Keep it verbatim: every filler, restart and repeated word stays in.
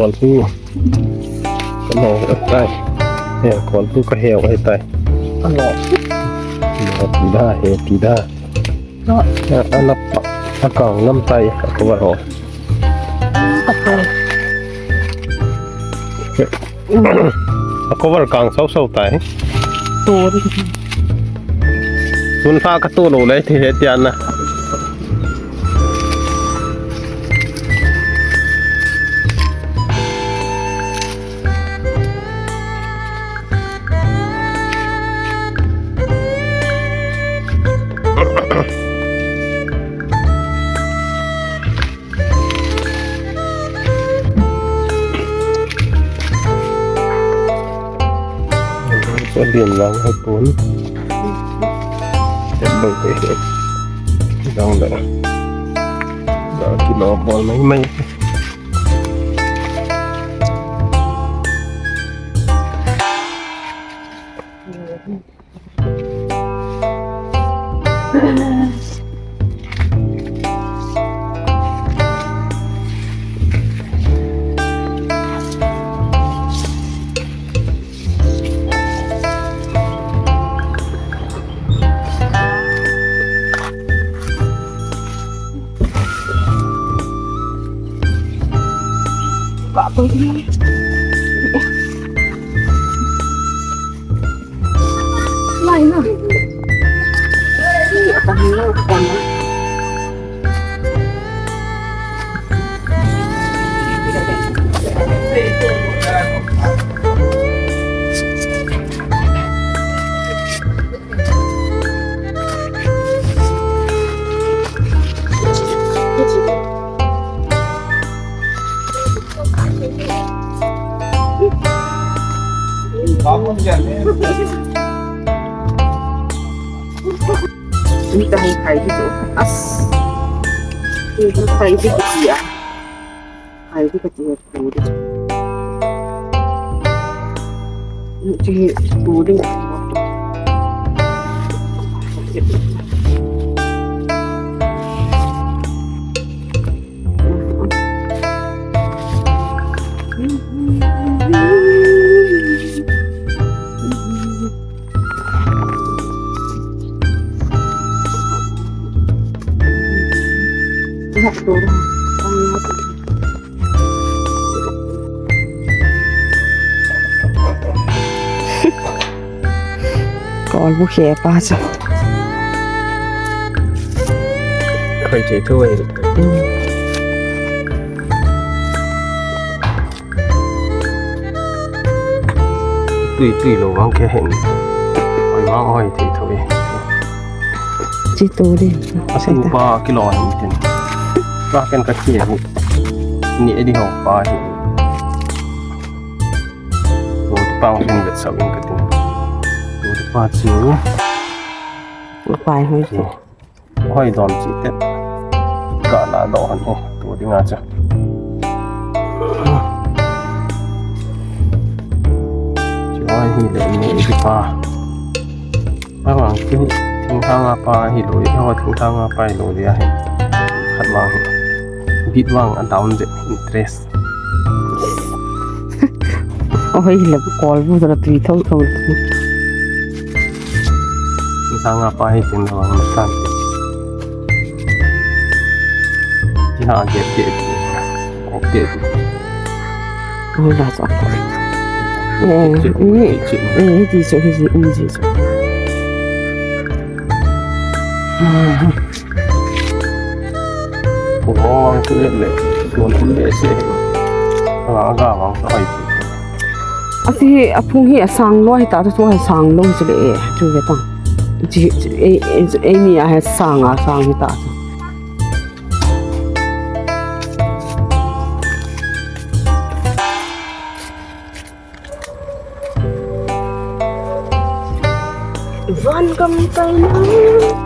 Kolbu. Ka lo tai. He, kolbu ka heu ahitai. Alo. Lo ti da, he ti da. Lo. A, a lap, a kang ngam tai, a cover ho. Ka to. A cover kang sau sau tai. To. Tun pha ka to lo le, ti he ti an na. Lian vang hai pon. Tep bang te he. Dang da. Da kilo bol mai mai. Ni ta hung khai di tu. As. Ni hung khai di tu ya. Khai di ka ti tu di. Ni ti tu di. Kolbu khe pa chu. Khai che thu e. Tui, tui lo vang khe hen. Oi vang oi thei thu e. Chi tu di. Asin pa kilo hen tin. Pa ken ka khe hi. Ni edi ho pa hi. Lo ti pang tin vet sau in ka tin. Lo ti pa chu. Pai hoi chu. Hoi dom chi te. Ka la do han he. Tu ding a chu. Chu hoi hi le ni ti pa. Avang chu thingthang a pa hi lo, ho thingthang a pa hi lo dia hi. Khat vang hi. Bit vang a down je interest. Oi, la kolbu la tui tho tho. Thingthang a pa hi tin lo ang tan. Ti ha get get. Ok. Oi, la sa. Eh, ni, ni ti so hi ji, ni ji so. Oi, tu le le. Tu le le se. Ala ga ma oi. Asi, aphung hi asang lo hi ta, tu hi asang lo chu le, chu ve tang. Chi, chi, e, e, e, ni a hi sang a, sang hi ta. Van gam tai na.